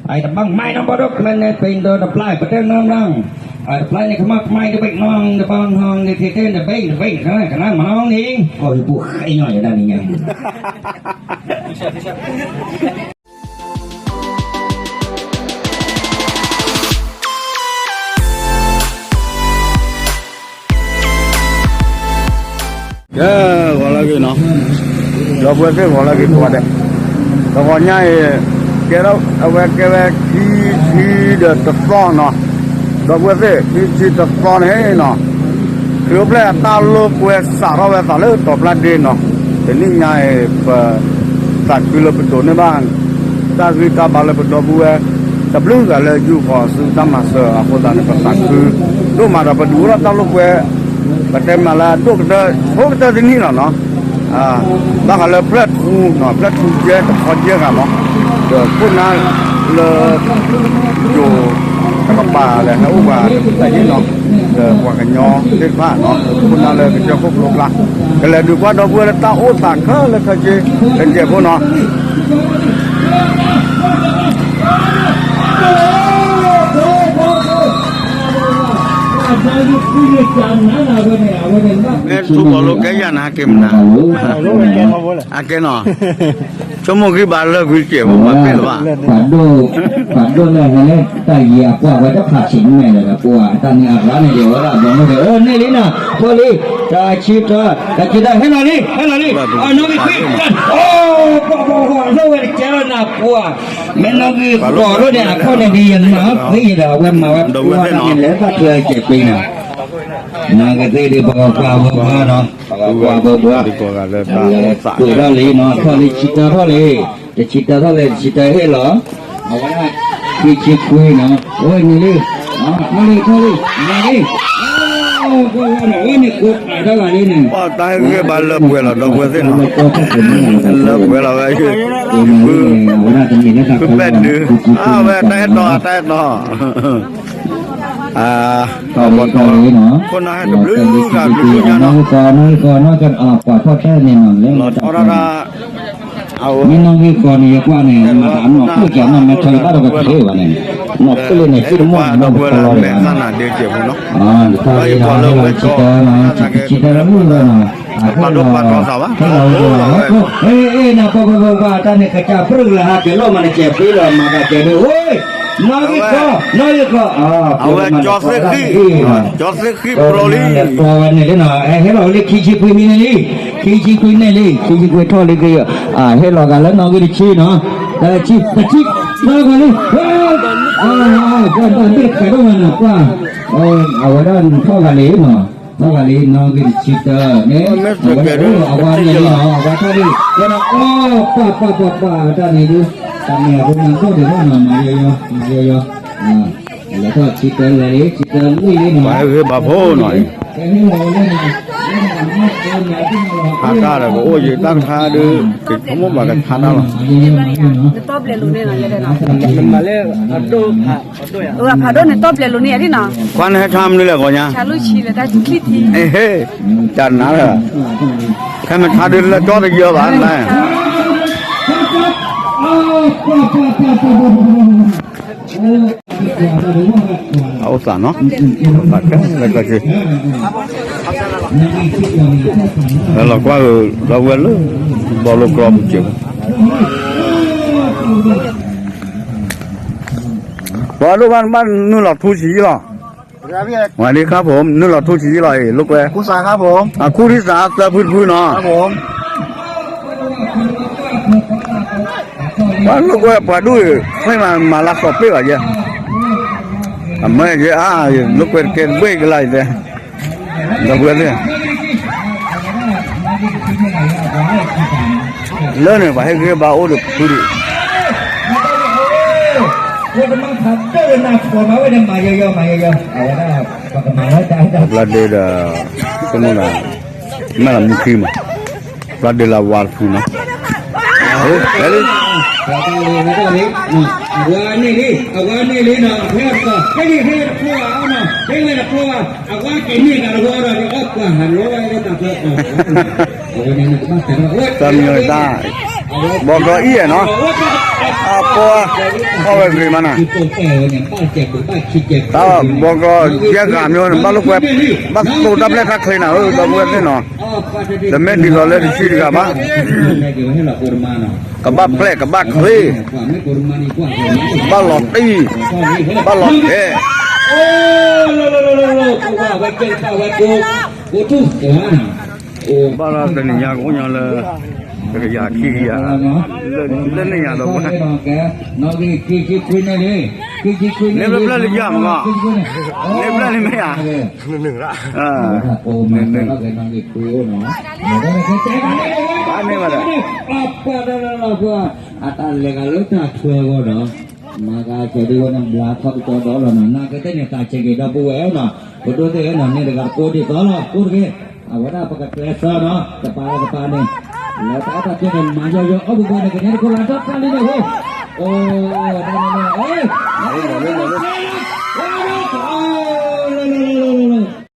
ไอ้ตะบังไม่น้องบอดกมันเนี่ยเป็นตัวตะปลายประเทศน้องน้อง ไอ้ตะปลายเนี่ยขมักไม่ตะเบกน้องตะบองน้องเนี่ยเท่ๆตะเบกตะเบกนะขนาดมาน้องนี่ ก็คือผู้ใครน้อยอยู่ด้านนี้ไง ကဲ ဂီၤလၢအဂ့ၤနီၤ, ဒီပုၢ်ဝဲၢ်သ့ၣ်ဂီၤလၢအဂ့ၤကိးဂၤဒဲး, တဂီၤညါအံၤ ကဲထီၣ်အဝဲကဲဝဲခံဆံဒီးတသီနီၤ, ဒီပုၢ်ဝဲၢ်သ့ၣ် ခံဆံတသီန့ၣ်နီၤ, ခရံာ်အိၣ်ဖျဲၣ်အတၢ်လိာ်ကွဲစးထီၣ်ဝဲအသးလၢတီၤဖျါဒ့နီၤ, တနံၣ်ညါအံၤ ပသးခုလၢပဒိးန့ၢ်ဘၣ် တၢ်ဂံၢ်တၢ်ဘါလၢပဒီပုၢ်ဝဲၢ် တဘျုးဂၤလၢယုၢ်ဃီၤဆူတၢ်မၤစၢၤအဃိသတးန့ၣ် ပသးခုဒိၣ်မးဒီး ပဒုးအိၣ်ထီၣ်တၢ်လိာ်ကွဲ ပတဲမးလၢအဒိၣ်ကတၢၢ် ဖိကတၢၢ်တနံၣ်လီၤနီၤ, ဘၣ်ဃးလၢဖျၢၣ်ထူနီၤ ဖျၢၣ်ထူယဲၢ်တခီယဲၢ်ဂၤမး, ဒီးခိၣ်နၢ်လၢ ယိၤ တကပၤလၢဟဲအိၣ်ပှၤတဖျၢၣ်ယဲၢ်နီၤ, ဒီးပှၤကညီသ့ၣ်တဖၣ်နီၤ ခိၣ်နၢ်လၢကစၢၢ်ခိၣ်ကျိကျါ ကလဲၤဒုးကွၢ်ဒီပုၢ်ဝဲၢ်လၢတၢ်အိၣ်သးခဲလၢာ်ခဲဆ့ တစဲးဖိနီၤ မ့ၢ်ထူဘီလိကဲယၤနၤဟဲက့ၤမနၤ, အကဲနီၤ, ဆိကမိၣ်ဂံၢ်ဘါလၢာ်ကွံာ်စဲးဖိဘၣ်ပ့ၢ်လၢၤဘၣ်, ပှၤဒိၣ်လၢဟဲလၢတၢ်ယံၤအကွၢ်ဝဲတဖးဆံးမဲာ်ဒီး ပှၤတၢ်န့ၣ်အရၤန့ၣ်ဒီး ဝဲဒၣ်ဘီမုၢ်ဒီး အိၣ်န့ၣ်လံနီၤ, ဖိလံ, တၢ်ဆံတၢ်, တၢ်ဆံတၢ် ဟဲလီၤလံ, ဟဲလီၤလံ, အနီၣ်ဂံၢ်ခွံ, အိၣ်, ပှၤပှၤပှၤ လိၣ်ဝဲတကဲလီၤနၤပှၤ, မ့ၢ်နီၣ်ဂံၢ်ဃီၤလိၣ်န့ၣ် အခီၣ်န့ၣ်ဒ်ယမၤသ့ယဒီး အဝဲမၤဝဲပှၤတၢ်န့ၣ် လဲၤသးကျၢၤစဲးပ့ၤနီၤ, နကသ့ၣ်ဒ်ပှၤကွၢ်ဘိဘိနီၤ, ပှၤကွၢ်ဘိဘိ, လဲၤကျၢၤထီၣ်လံနီၤ, ထီၣ်လံဆံတၢ်ထီၣ်လံ, တဆံတၢ်ထီၣ်လံ တဆံတၢ်ဟ့ၣ်လီၤ, အဝဲဒၣ် ခံဆံခွံနီၤ, အိၣ်န့ၣ်လံ, ထီၣ်လံထီၣ်လံ, မၤလံ, အဝဲန့ၣ်ကိးဖးထီၣ်ဂၤလံန့ၣ်, တၢ်ဟဲဂ့ၢ်ဘါလၢပှဲၤလီၤ ဒီပုၢ်ဝဲၢ်သ့ၣ်နီၤ, လၢပှဲၤလီၤဝဲ, ဖုပဲာ်ဒုး, အဝဲတၢ်အဲၣ်တီ, တၢ်အဲၣ်တီ, ခိၣ်နၢ်ဟဲတဘျုးဂၤဘျုးညါနီၤ, လီၤထီၣ်တၢ် မ့ၢ်နီၣ်ဂံၢ်ဃီၤန့ၣ် ယကွၢ်န့ၣ် မၤတၢ်နီၢ်ခိၣ်ကဲနီၣ် မ့ၢ်ထီၣ်ယဘၣ်ဒီးပကထံၣ်ဘၣ်န့ၣ်, နီၢ်ခိၣ်လၢန့ၣ် သ့ၣ်တမီၢ်နီၢ်ခိၣ်လီၤဒီး, တၢ်လီၤလံနီၤ ဟဲလီၤ ဆံတၢ်လၢမုၢ်လီၤနီၤ, အဝဲ နပှၤပှၤပှၤပှၤ တၢ်န့ၣ် ကစၢ်ပြၢၢ်လၢဟးကဲၤလီၤမး နကဲၤပ့ၤလီၤ မၤကကဲၤန့ၣ် အိၣ် နီၢ်ဂံၢ်ဃီၤ နီၢ်ဂံၢ်ဃီၤ အဝဲကၠီသ့ၣ်ဃံၣ်, ကၠီသ့ၣ်ဃံၣ်ပျီလံ, ပျီဝဲန့ၣ်လံနီၤ, ဟဲလီၤဝဲလၢခံဆံခွံမံၤန့ၣ်လံ, ခံဆံခွံန့ၣ်လံ, ခံဆံခွံထီၣ်လံက့ၤ, ဟဲလီၤဂၤလၢနီၢ်ဂံၢ်တဆံနီၤ, တဆံ, တဆံ, နီၢ်ဂံၢ်လံ, ပှၤတၢ်ဘ့ၣ်တခါဒိၣ်မးနီၤ ပှၤ, အဝဲဒၣ်ထီၣ်ဂၤလံနီၤ, ထီၣ်ဂၤလံ နီၢ်ဂံၢ်တဆံတၢန့ၣ်, အဝဲဒၣ်လံနီၤ အဝဲထီၣ်လံ, ဝဲဒၣ် ပှၤ ပှၤ ပှၤ ပှၤ တၢ်န့ၣ်ဒုး, တၢ်န့ၣ်အဃိန့ၣ် ဒိၣ်ဒံးဘၣ်နီၤ မၤယီယီ, မၤယီယီ, လဲၤထီၣ်ဆံတၢလဲၤလံ ဆံတၢလွံၢ်လံနီၤ, ပှၤဟဲဂ့ၤဘၣ်ဖိနီၤ, ဟးတၢ်ဒီးကအိၣ်ယံၤတၢ်ကထါဒုး, ကဆိကမိၣ်ဘၣ်ကထါတၢ်လီၤ, နမၤလၢအဒိၣ်ဖး ဖးဒိၣ်န့ၣ် တီၢ်ပျဲၤလိာ်န့ၢ်ယၤဒ်နီၤ, ကွၢ်နဟဲထါမနုၤလဲၣ်ဂီၤညါ, ဆါလူၢ်ဆံလၢတၢ်ချံၣ်ထံ, ဟ့ၣ်, တၢ်နါလၢ, ခဲမထါဒုးလၢကၠီတယၢဘၣ်နၤ, အအိၣ်သးနီၤ, အအိၣ်သးခဲလၢာ်ခဲဆ့, လီၤကွၢ်ဒီပုၢ်ဝဲၢ်လၢ ဘီလိကျီပူၤစဲး ပှၤဒိၣ်ဘၣ်ဘၣ်နုာ်လီၤထူဆံးလီၤ, ဝၤဒ်ခါဖိ နုာ်လီၤထူဆံးလီၤအံၤ လိာ်ကွဲ, အခူၣ်ထံၣ်သးသၢဖုတဖုနီၤ, ပှၤလိာ်ကွဲပှၤဒူၣ်အံၤ ဃ့မၤမၤလၢစီၤပ့ၣ်ဘၣ်ယဲ, အမ့ၢ်ယဲအါ လိာ်ကွဲတကဲတဘ့ၣ်ကလာ်အံၤတဲ, ဒီပုၢ်ဝဲၢ်သ့ၣ်, လၢန့ၣ် ပှၤဟ့ၣ်ဂံၢ်ဘါအိၣ်ဒီးဖုဒံး, ပှၤဒ့ဒီး ဆိကမိၣ်ဒီး မ့ၢ်လီၤမူခံမး, ပှၤဒ့လၢအဝါတဖုနီၤ, လၢ အဝဲန့ၣ်လံ, အဝဲန့ၣ်လံနီၤ, ဟဲတဖျိ, ဟဲန့ၣ် ဟဲတဖျိဘၣ်နီၤ, ဟဲဝဲတဖျိဘၣ်, အဝဲက့ၤန့ၢ်တၢ်တဝီဒီး ယအီၣ်ပှၤဟးလီဝဲလၢတၢ်ဖျၢၣ်အီၤ, တၢ်မံၤတၢ်, ဘီကီအံၤနီၤ, အပီ အီၣ်ဝဲဂ့ၤမးနၤ, တၢ်ဘီကီယဲၢ်ဂၤမ့ၢ်န့ၣ် ဘၣ်လိာ်ကွဲ, ဘၣ်သိၣ်တၢ်ဘျဲၣ်တၢ်ချ့နၤဧၢ ဒီပုၢ်ဝဲၢ်သ့ၣ်နီၤ, တမ့ၢ်ဒ်သိးလၢတဆံတဂၤဘၣ်, ကဘၣ်ပျဲၢ်ကဘၣ်ချ့, ဘၣ်လီၤတံၢ်, ဘၣ်လီၤတဲာ်, ဘၣ်လီၤတဲာ် ဘၣ်လီၤတနံၤညါကအိၣ်ညီလၢ တကယၤခံကယၤ, လၢန့ၣ်ညါဒီး န့ၣ်ပျဲၢ်လၢယၤမး, န့ၣ်ပျဲၢ်လၢမ့ၢ်ဧါ, န့ၣ်, အန့ၣ်ဘၣ်ဒီး အတၢ်လဲၤဂၤလၢတၢ်ထွဲအဂီၢ်ဒီး မၤကၤကဲၤဒ်ဝဲန့ၣ် ဘျါထီၣ်ကကီဒီးလီၤနီၤ, နာ်က့သ့ၣ်န့ၣ် တၢ်ဆဲးက့ၤဒီပုၢ်ဝဲၢ်နီၤ, ပဒိၣ်သ့ၣ်ဧၢနီၤ, န့ၣ်တဂၤတကိးဒ်သိးလီၤ, ကိးတဂ့ၤ, အဝဲဒၣ်ပကကျဲးစၢးနီၤ, တပၤလၢတပၤန့ၣ်, လၢတၢ်အီၣ်တၢ်ကဲန့ၣ် မၤယီယီအီၣ်ပူၤပှၤန့ၣ် ကန့ၢ်တခိၣ်လၢဒီးတၢ်လံန့ၣ်အဃိ, အိၣ်, တၢ်န့ၣ်န့ၣ်,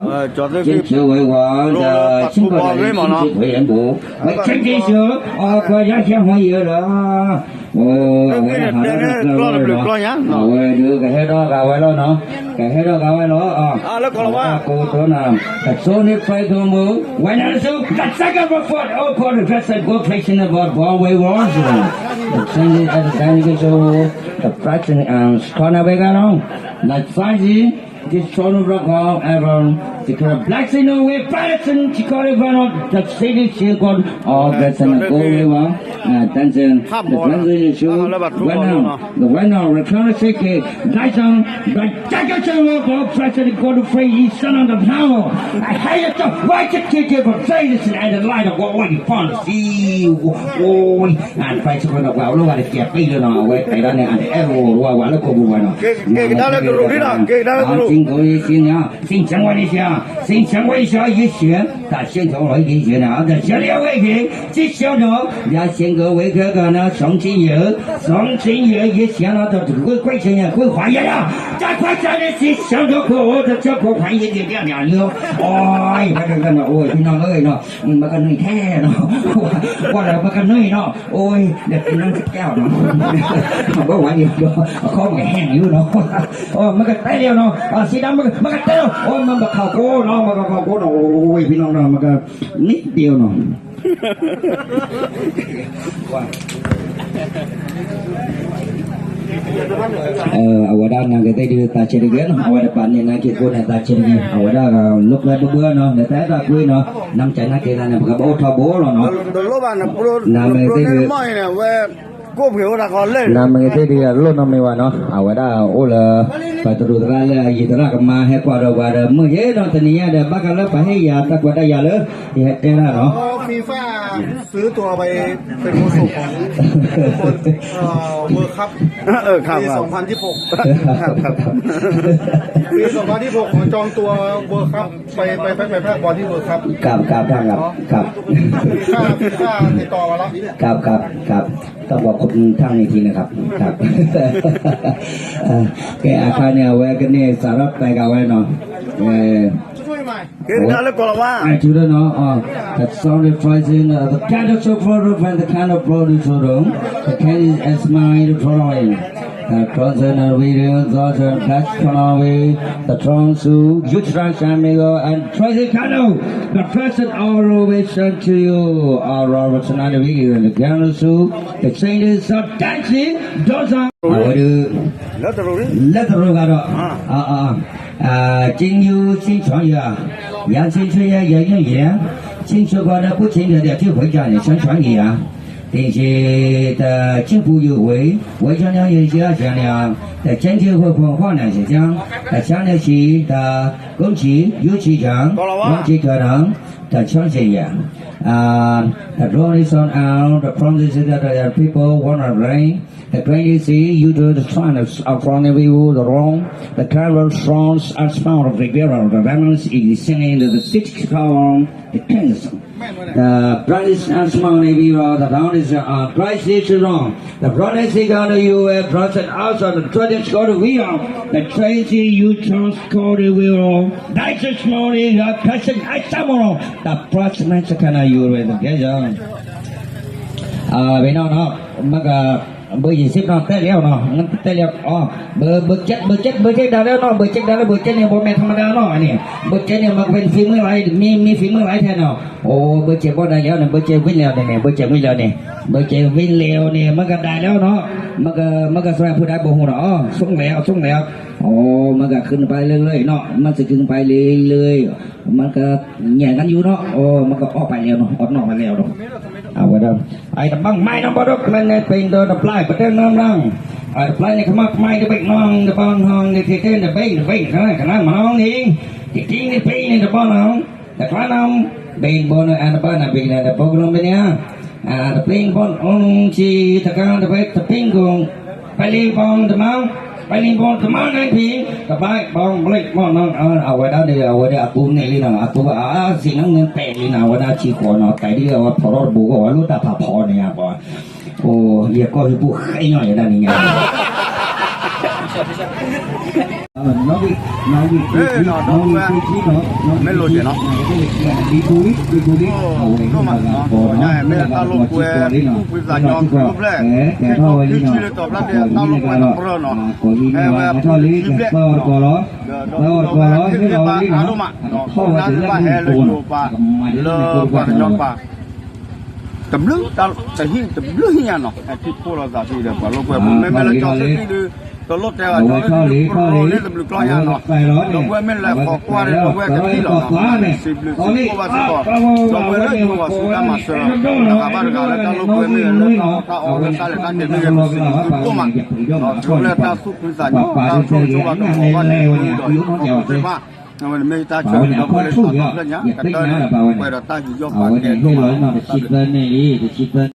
ကၠီၤသ့ၣ် ကၠီၤဝဲဝါ ဒီး ဆ့ၣ်ကီး လၢဆ့ၣ်ကီးဝဲဘိ, ဝဲဆ့ၣ်ကီးဆၢ, အီၣ်ကွၢ်ယါဆံးမီၤယံၤလီၤ, အိၣ်, အဝဲဟးထီၣ်တၢ်ကျီလီၤ, အဝဲဒုးကဟဲထီၣ်ဂၤဝဲလီၤနီၤ, ကဟဲထီၣ်ဂၤဝဲလီၤ, When I saw the second report, all called the dress and gold place in the board, Broadway was the same as the Daniel Show, the Brighton and Corner Vega, the Saji, the Sonu Rock, Avon, the Black Snow, Patterson, Chicago, the city, Chicago, all dress and gold, river, uh, dancing, the dancing show, went on. The winner of the Crown Shake, Dyson, the Jackson of President Godfrey, his son of the power. I hate the white ticket for faith and the light of what we found to see. Ôi, and Christ of the world, what is your faith, you know, what they done and the arrow, what, what, look over one. Sing, go, you sing, yeah. Sing, sing, what is your, sing, sing, what is your, you sing, that sing, all right, you sing, uh, the jelly away, စံၣ်ဆၢဒီး ယစ့ၣ်ကဝဲကဂၤနၤ စီဆ့ယဲၢ်, စီဆ့ယဲၢ် ယစ့ၣ်နီၤ တကွ့ခွဲးဆ့ယဲၢ် ကွ့ခွဲးယဲၢ်, တၢ်ခွဲးဆ့န့ၣ် စံၣ်ဆၢဒီးခိၣ် တဆၢခိၣ်ခွဲးယဲၢ် ယဲၢ် ယဲၢ် ယဲၢ်, အိၣ်, ပကနၢၤ, အိၣ် ပနီၢ်ဧၢနီၤ, မကနၢၤထဲနီၤ, ကွၢ်လၢပကနၢၤနီၤ, အိၣ်, ဒီးပနၢၤတကဲနီၤ, ဘၣ်ဝဲဒၣ်ဒီး အခီပကဟဲနုာ်နီၤ, အိၣ် မကတဲလီၤနီၤ, စံးဒၣ် မကတဲလီၤ, အိၣ် မကခီၣ်ကိနီၤ, မကခီၣ်ကိနီၤ, အိၣ် ပနီၢ်နီၤ မက နံၣ်ဒ့နီၤ အဝဲဒၣ်နာ်က့သ့ၣ်ဒုးသးဆံးတဂ့ၤနီၤ, အဝဲတပာ်န့ၢ်နာ်က့ကိးန့ၣ်သးဆံးတဂ့ၤ, အဝဲဒၣ်လိာ်ကွဲဘၢဘၢနီၤ, နတၢ်အဲၣ်တၢ်ကွံနီၤ, နမ့ၢ်ကနာ်က့ၤသးန့ၣ် ပကဘၣ်အိၣ်ထီဘိလီၤနီၤ, နာ်က့သ့ၣ်ဒုး နာ်က့သ့ၣ်ဒုး အလိၣ်နီတမံၤဘၣ်နီၤ, အဝဲဒၣ်အိၣ်လၢ ပသရူးသရၣ်လၢအယံၤသရၣ်ကမါဟဲကွၢ်ဒီးပှၤဒီး မုၢ်ယဲနီၤ တနံၤညါဒီး ဘၣ်ဃးလၢပှၤဟ့ၣ်ယၤတၢ်ကွၢ်တၢ်ယာ်လၢ ယဟဲတဲတၢ်နီၤ FIFA ซื้อตั๋วไปเป็นผู้ส่งของ เอ่อ World Cup เออ ครับ ปี ครับ สองพันยี่สิบหก ครับ ครับ ครับ ปี สองพันยี่สิบหก ขอจองตั๋ว World Cup ไป ไป ไป ไปพากย์บอลที่ World Cup ครับ ครับ ท่านครับ ครับ FIFA FIFA ติดต่อมาแล้ว ครับ ครับ ครับ ต้องขอบคุณท่านอีกทีนะครับ ครับ เอ่อ ကဲ အခါန့ၣ် အဝဲကန့ၢ်စးထီၣ်တဲကဝဲနီၤ ကဲ ကဲ ကဒါလၢကီၢ်လီၤဝါ I do not know, uh, the sound is rising, uh, the candle so far, and the candle blow is so long. The candle is smiling, following. Uh, Johnson and William, Johnson, Black Canary, the Jones who, Jutran Shamiro, and Tracy Candle. The present all ovation to you, our Robert Sanani, and the candles who, the changes of dancing, those are အဝဲဒုး လၢတရူး လၢတရူးဂၤဒီး အါ အါ အါ အါ ကၠ့ယူၣ် ကၠ့ဆွံယၤ ယၤကၠ့ဆွံယၤ ယၤယုၢ်ယၤ ကၠ့ဆွံကီးဒီး ပူၣ်ကၠ့ယၤဒီး ကၠ့ခွဲးကၠၢ်န့ၣ် ဆွံဆွံယၤ တ့ၢ်ဆံ တၢ်ကၠ့ပူၤယိာ်ဝဲ ဝဲကၠၢ်ညါယိာ်ကၠၢ်ကၠၢ်န့ၣ် တၢ်ကၠ့ကၠ့ဝဲခွံခွံန့ၣ် ကၠၢ် တၢ်ကၠၢ်န့ၣ်ဆံ တၢ်ကိၣ်ဆံ ယူၣ်ဆံယၤ ဝဲဆံကၠၢ်ဒီး တၢ်ဆွံဆံယၤ Uh, the drone is on out. The promise is that the people want to rain. The grain is in, you do the trials of from the view the wrong. The cloud of thrones and smell of the girl. The remnants is singing to the six column. The kings. The brightest and small the view the round is uh, Christ is wrong. The brightest is on the U S process also the twenty score the wheel. The crazy you trust call the wheel. That's the small the person I summon. The process kind of you with the vision. Uh, we don't know. မက เบอร์ยี่สิบเนาะ တဲလံနီၤ တဲလံအီၤ เบอร์ เบอร์เจ็ด เบอร์เจ็ด เบอร์เจ็ด ဒါလၢနီၤ เบอร์เจ็ด ဒါလၢ เบอร์เจ็ด န့ၣ် ဘီမဲာ် ธรรมดา နီၤ အန့ၣ် เบอร์เจ็ด န့ၣ် မ့ၢ်ကဝဲ မ့ၢ် မ့ၢ် မ့ၢ် မ့ၢ် မ့ၢ် ထဲနီၤ အိၣ် เบอร์เจ็ด ဘီဒၣ်လဲၣ်န့ၣ် เบอร์เจ็ด ဝံၤလဲၣ်န့ၣ် เบอร์เจ็ด ဝံၤလဲၣ်န့ၣ် เบอร์เจ็ด ဝံၤလဲၣ်န့ၣ် မ့ၢ်ကဒၣ်လဲၣ်နီၤ မ့ၢ်က မ့ၢ်ကစၢ်ဖုဒၣ်ဘိဟူနီၤ အိၣ် ဆိၣ်လဲၣ် ဆိၣ်လဲၣ် အိၣ် မ့ၢ်ကခုနပၢ်လၢလၢနီၤ မ့ၢ်စခုနပၢ်လၢလၢ မ့ၢ်ကညံၣ်ကယူနီၤ အိၣ် မ့ၢ်ကအီၣ်ပၢ်လဲၣ်နီၤ အီၣ်နီၣ်ပၢ်လဲၣ်နီၤ အဝဲဒၣ် အတဘၣ်မၤနီၤ ဘီဒိၣ် မ့ၢ်န့ၣ်ပ့ၤဒိးတပျၢ် ပတဲနီၤနီၤ အတပျၢ်န့ၣ် ကမၣ်ကမၣ်တဘ့ၣ်နီၤ တဘီနီၤ န့ၣ် တ့တ့ၢ်တဘ့ၣ် တဘ့ၣ် ကနၣ်မနီၤန့ၣ် တတံၤန့ၣ်ပ့ၤန့ၣ်တဘီနီၤ တကျါနီၤ ပ့ၤဘီနီၤ အတဘၣ်နၤပ့ၤန့ၣ် တဘီကလိမ့ၢ်န့ၣ် တပ့ၤဘီ အီၣ်ဆံ တကါ တဘ့ၣ် တပ့ၤကီး ပလံၤဘီတမါ ပလံၤဘီတမါန့ၣ်ဖံ ကဘၣ်ဘီဘျ့ၣ်ဘီနီၤ အဝဲဒၣ်န့ၣ် အဝဲဒၣ်အကူန့ၣ်လံနီၤ အကူအါစံးနီၤ မ့ၢ်ပဲာ်လံနီၤ အဝဲဒၣ်ဆံဃိးနီၤ တဲဒ်အဝဲဖီထီၣ်တဘိကီး ဝဲလိၣ်တၢ်ဖးဖီန့ၣ်ယါဘီ အိၣ် ယကီၢ်ဟံၣ်ပူၤဃဲညီယဲဒၣ်န့ၣ်ညါ နီၣ်ဂံၢ် နီၣ်ဂံၢ် မ့ၢ်လိၤကဲနီၤ ဒိၣ်မး မ့ၢ်တၢ်လိာ်ကွဲ သူၣ်ဖှံသးညီ ကၠိဖျဲၣ် ဟဲထီၣ်ဝဲလံနီၤ ခံထံၣ်လၢတီၤဖျါဖဲတၢ်လိာ်ကွဲန့ၣ်ပြၢနီၤ ဟဲဝဲခံထံၣ်ဘျဲၣ် သၢအီၤတကီးလီၤ သၢအီၤတကီးလီၤ ဟဲထီၣ်ဝဲလံနီၤ ထီၣ်ဝဲတုၤလၢဟံၣ်ပူၤနီၤ လၢပှၤကညီတပၤ တဘျုး တဟံၣ်တဘျုးဟံၣ်ညါနီၤ ဟဲထံၣ်ဖှိၣ်လိာ်သးဖဲဒီးပှၤလိာ်ကွဲ မ့မ့ၢ်လၢကၠီသ့ၣ်သ့ၣ်ဒီး တလိၣ်တဲဘၣ် ကၠီသ့ၣ်သ့ၣ်ဒီး ပလီန့ၢ်တဘျုးကျီၢ်ညါနီၤ ဒီပုၢ်ဝဲၢ်မ့ၢ်လဲၤဃီၤကွၢ်ဒီး ဒီပုၢ်ဝဲၢ်ကထံၣ်လီၤနီၤ စံးဘျုးစံးဖှိၣ်ဘၣ်စ့ၢ်ကီး ဒီပုၢ်ဝဲၢ်လၢဟံၣ်ဖိဃီၤဆူတၢ်မၤစၢၤ တဂၤဘၣ်တဂၤလၢတၢ်လိာ်ကွဲမ့ၢ်ဂ့ၤ လၢတၢ်အီၣ်တၢ်အီလၢတၢ်လဲၤတၢ်က့ၤမ့ၢ်ဂ့ၤ ပစံးဘျုးစံးဖှိၣ်မး ဒီးလၢတၢ်သူၣ်ဖှံသးညီ တၢ်ဆိၣ်ဂ့ၤဆိၣ်ဝါတအိၣ်ဘၣ်န့ၣ် အဃိဒီး အဝဲန့ၣ်မ့ၢ်တၢ်ဆၢဂ့ၤဒီပုၢ်ဝဲၢ်လၢတၢ်တီဖျၢၣ်ညါ ကတၢၢ်န့ၣ် ပှဲၤဒီးတၢ်ယူးယီၣ်ပာ်ကဲ တၢ်လၢတၢ်ဘျုး